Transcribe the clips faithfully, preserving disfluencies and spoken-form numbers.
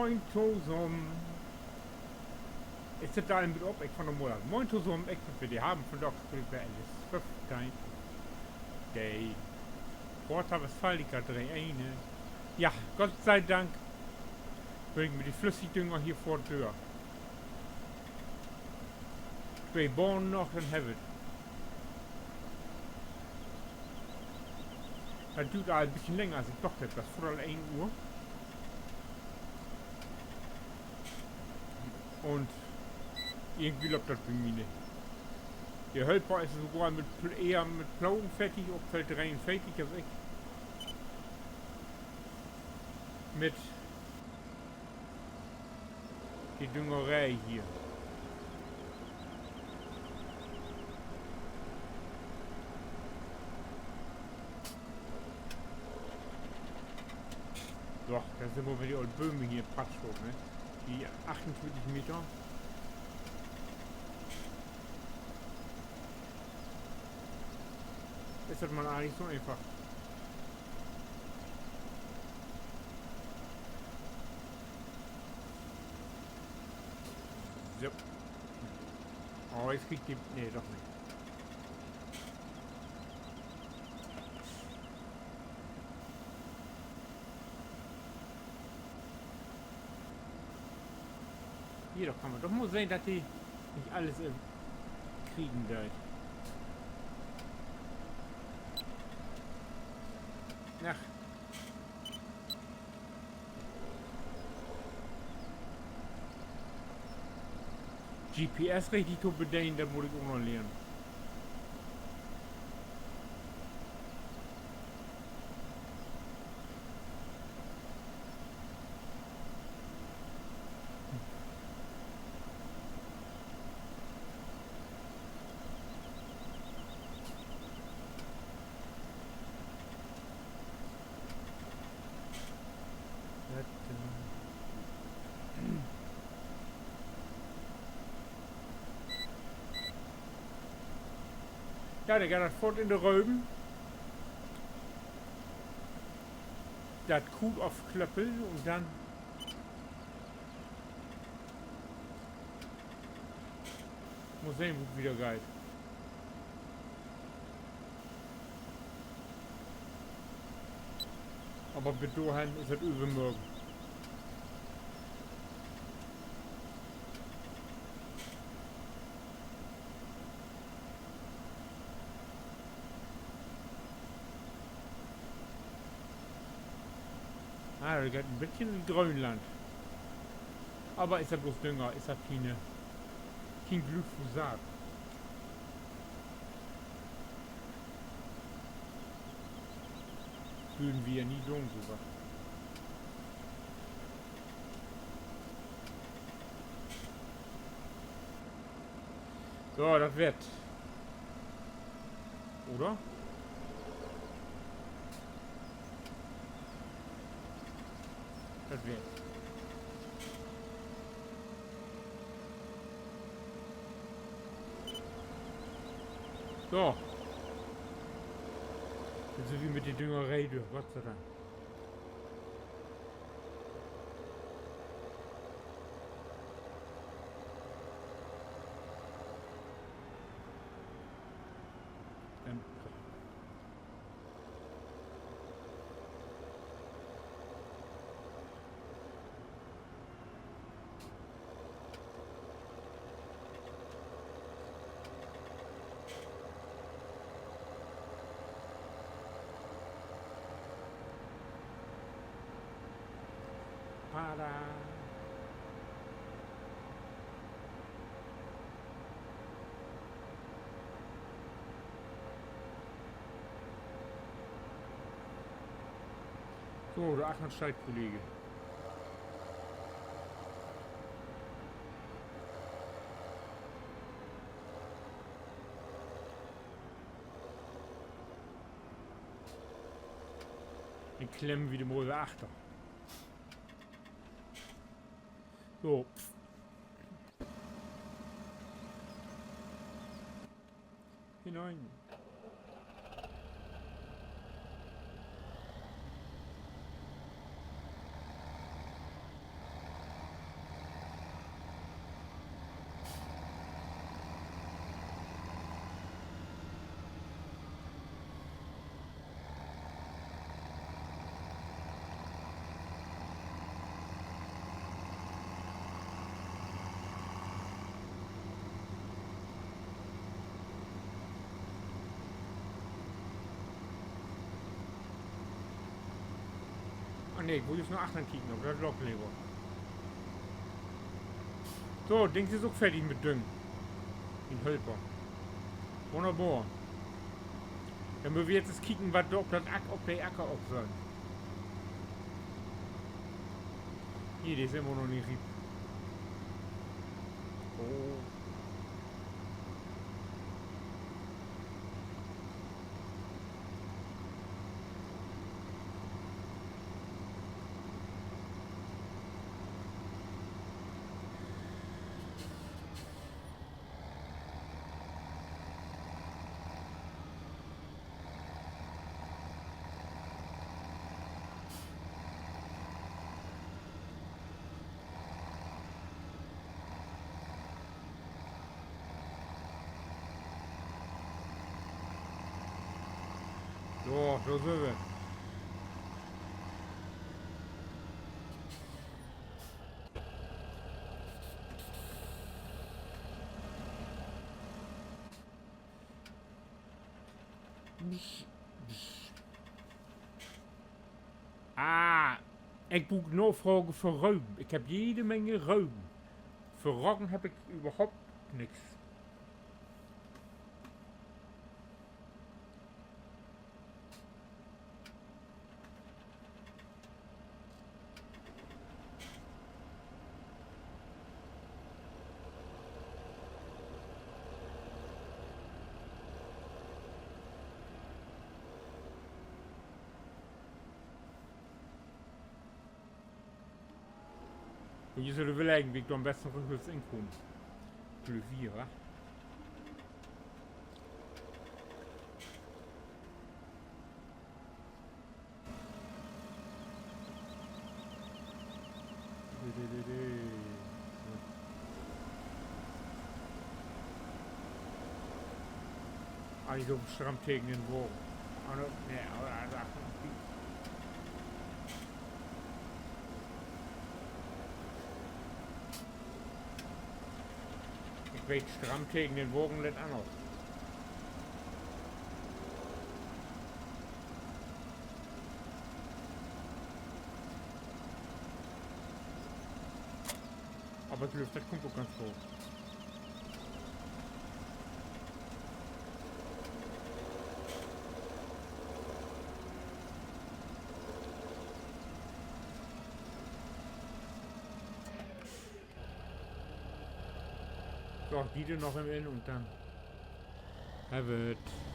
Moin tosamen. Is dat dor al mit op? Ik fang noch mal an. Moin tosamen, ik bün weer de Haben. Vandaag speel ik weer L S föffteihn. De Porta Westfalica dree een, ne? Ja, Gott sei Dank bün ik mit de Flüssigdünger hier foort dör. Twee Bahnen noch, denn hebb wi 't. Dat duert al en beten länger as ik dacht heff. Dat is foort al een Uhr. Un irgendwie löppt dat bi mi nich. De Hölper is sogor mit Pl-, ehr mit Plogen fertig, op Feld dreeunveertig as ik. Mit de Düngeree hier. So, dor sünd mal weer de olle Bööm hier in Patz, ne? De achtuntwintig Meter. Is dat man egentlich so eenfach? So. Oh, nu krieg ik de, nee, doch nich. Hier, dor kann man doch mal sehn, dat de nich alles, äh, kriegen deit. Ach. G P S richtig to bedenen, dat mutt ik ok noch lehren. Ja, denn geiht dat foort in de Röven. Dat Kuut ofklöppeln un denn mal sehn, wo 't wieder geiht. Aver bit dorhen is dat övermörgen. Ah, dat geiht en beten in Gröönland. Aver is dat bloots Dünger, is dat keen, keen Glyphosat? Wörrn wi ja nie doon, sowat. So, dat weer 't. Oder? Dat weer 't. So. Nu sünd wi mit de Düngeree dör, Gott sei Dank. Tada. So, dor achtern steiht Kollege. Denn klemmen wi de mal weer achter. So. Hinein. Nee, ik wull jüst na achtern kieken, op dat Lock lever. So, Dings is ok fertig mit Düngen. Mien Hölper. Wunnerbor. Denn mööt wi jetzt eens kieken, wat dor op dat Ack-, op de Acker op sünd. Hier, de is immer noch nich riep. Oh. So, dor sünd wi. Nich. Ah, ik bruuk Nafraag för Röven. Ik hebb jede Menge Röven. För Roggen hebb ik överhaupt nix. Un hier sünd de Willigen, wo ik dor an'n besten rüchwärts inkaam. Glööv ik, wa? Dee, dee, dee, dee. Egentlich ok stramm tegen den Wagen. Aver, nee, aver, aver, ik weet, stramm tegen den Wagen lett anners. Aver ik glööv, dat kummt ok ganz goot. So, de dor noch even in un denn hebbt wi 't.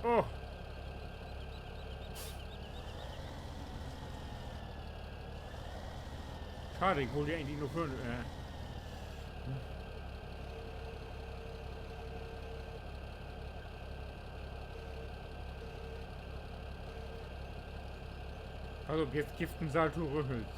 Oh. Schaad, ik wull de egentlich noch vörn, äh. Also, nu gifft 't en Salto rückwärts.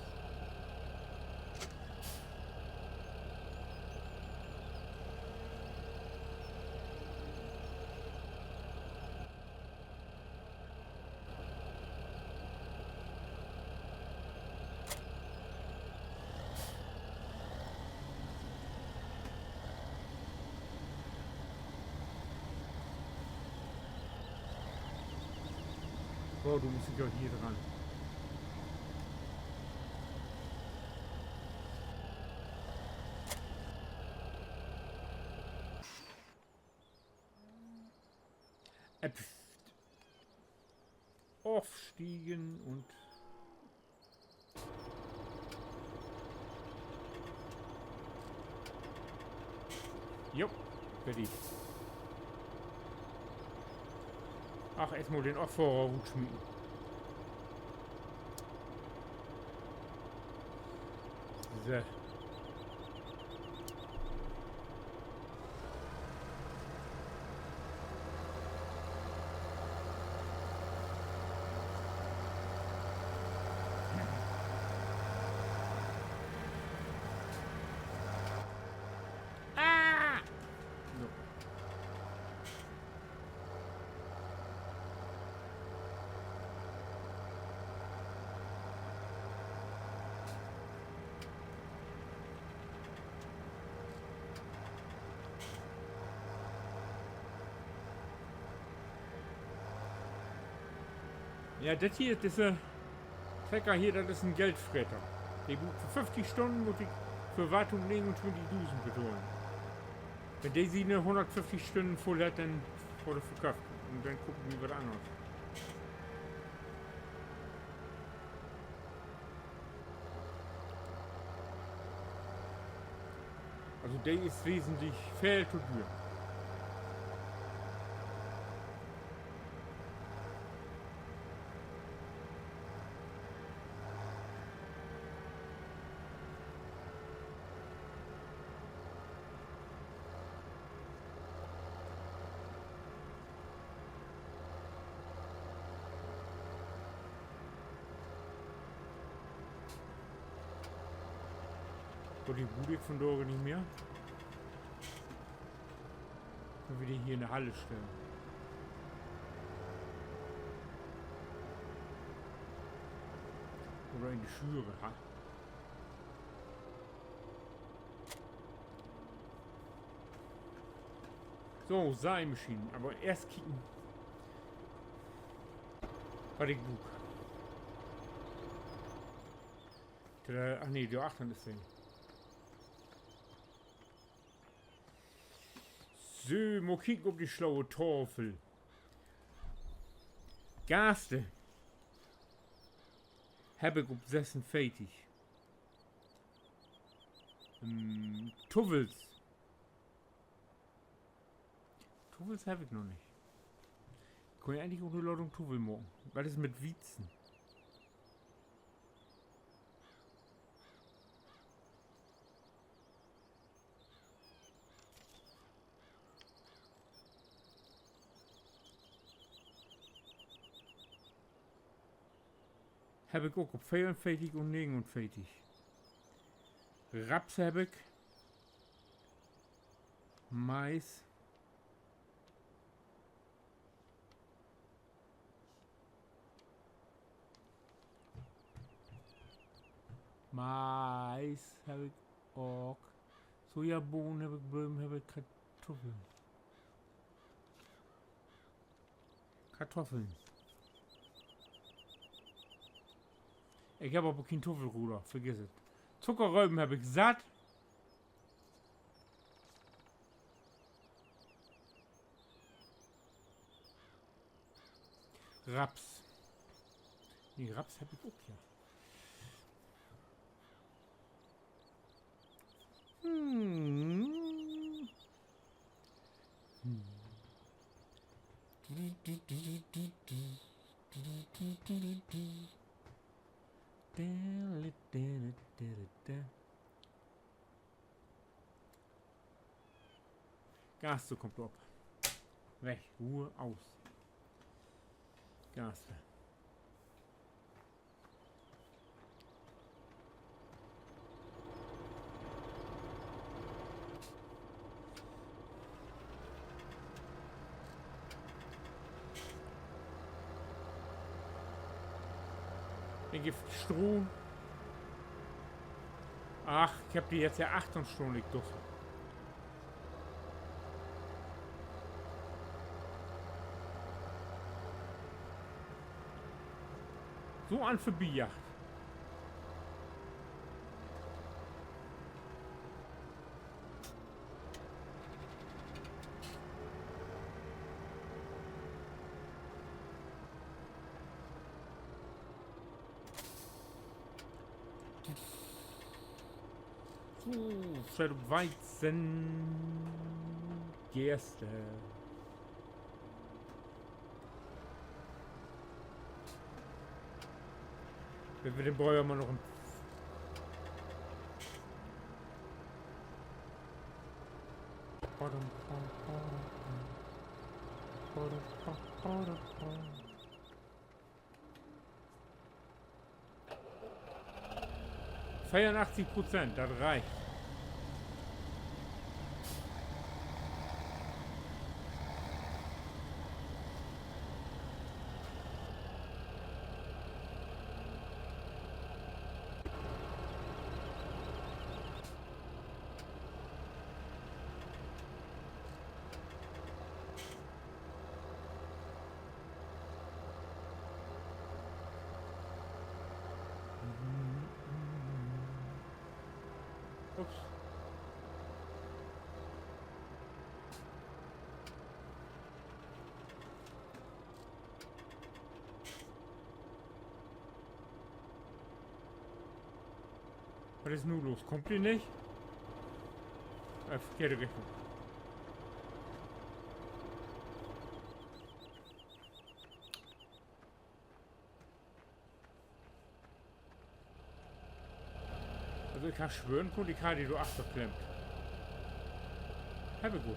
So, du musst ja hier ran. Äh, pst. Aufstiegen und jo, fertig. Ach, eerstmal den Affohrer rutsmieten. So. Ja, dat hier, disse Trecker hier, dat is en Geldfreter. De bruukt för föfftig Stünnen, mutt ik för Wartung negenuntwintigdusend betahlen. Wenn de siene hunnertföfftig Stünnen vull hett, denn word de verköfft. Un denn koop ik mi wat anners. Also, de is wesentlich veel to düer. Goot, de bruuk ik vundaag nich mehr. Köönt wi de hier in de Hall stellen. Oder in de Schüre, ha? So, Saimaschinen. Aver eerst kieken, wat ik bruuk. Ach nee, dor achtern is de. So, mal kieken op de slaue Tafel. Gaste hebb ik op sössunveertig. Tuffels. Tuffels hebb ik noch nich. Kunn ja egentlich ok 'ne Ladung Tuffel maken. Wat is mit Wiezen? Hebb ik ok op veerunveertig un negenunveertig. Raps hebb ik. Mais. Mais hebb ik ok. Sojabohnen hebb ik, Blömen hebb ik, Kartuffeln. Kartuffeln. Ik hebb aver keen Tuffelroder, vergiss et. Zuckerröven hebb ik satt. Raps. Nee, Raps hebb ik ok, ja. Gas, so kummt op. Weg, Ruhe, aus. Gas. Denn gifft Stroh. Ach, ik hebb de jetzt ja achtern stahn, ik doch. So an vörbijaagt. So, Fett op Weizen. Gerste. Wenn wi den Bäuer mal noch en Veerunachtzig Prozent, dat reckt. Wat is nu los? Kummt de nich? Äh, verkehrte Richtung. Also, ik harr swören kunnt, ik harr de dor achter klemmt. Heff ik ok.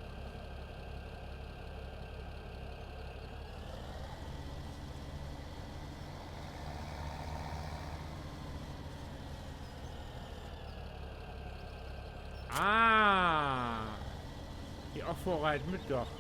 Ah, de Affohrer hett mitdacht.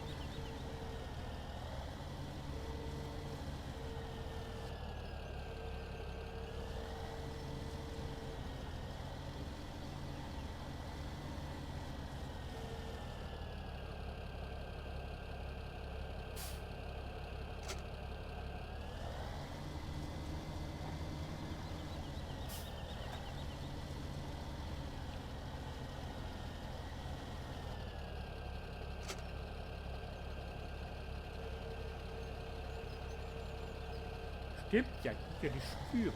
Stimmt ja, gifft ja de Stüer.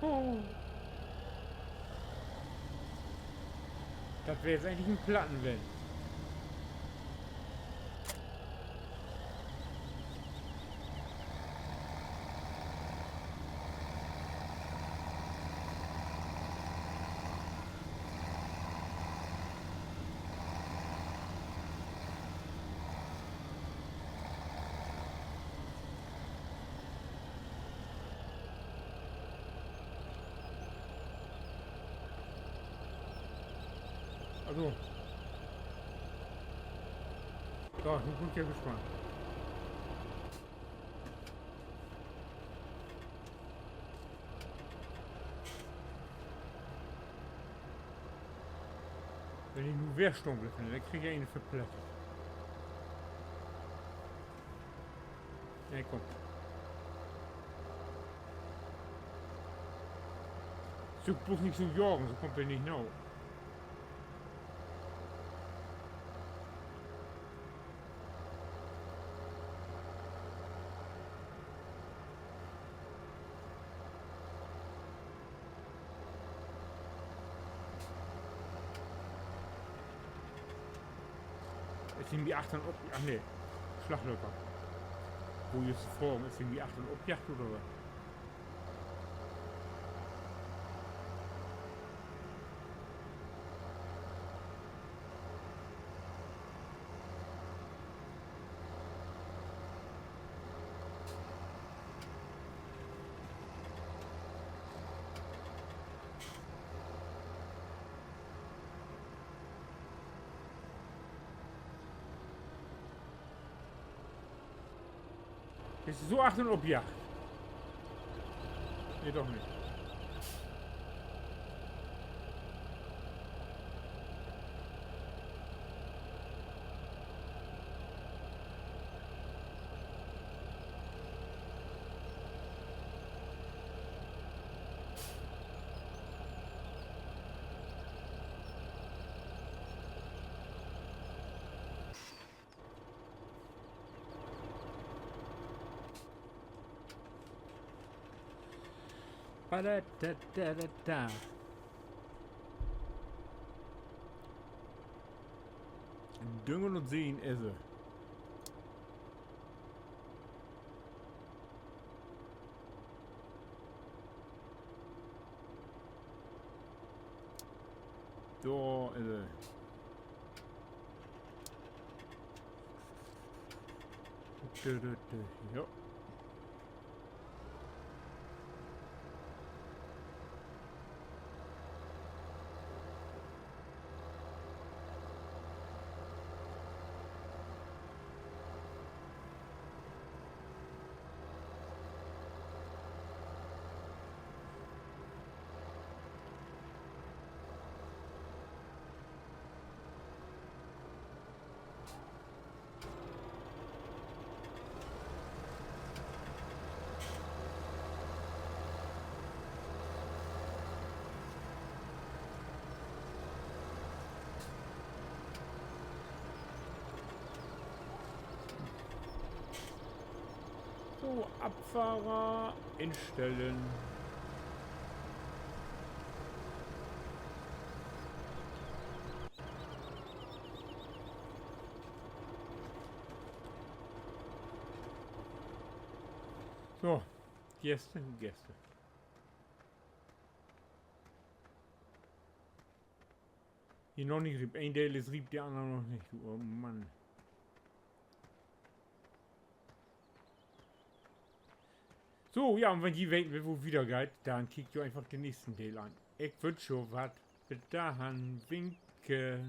Oh. Dat weer jetzt egentlich en Platten ween. Also. So, nu bün ik ja gespannt. Wenn ik nu weer stahn bliev, denn krieg ik een verplettet. Nee, kumm. Süh, bloß nich so jagen, so kummt wi nich na. Is he mi achtern op-, ach nee, Slaglöcker. Wo is de Fraag, is he mi achtern opjaagt oder wat? Is so achtern opjaagt? Nee, doch nich. Düngen un Sien is he. Dor is he. Dö, dö, dö. Jo. So, Abfahrer instellen. So, Gäste, Gäste. Hier noch nich riep. Een Deel is riep, de anner noch nich. Oh Mann. So, ja, un wenn ji weten wüllt, wo dat wiedergeiht, denn kiekt jo eenfach den nächsten Deel an. Ik wünsch jo wat. Bit dorhen, winke.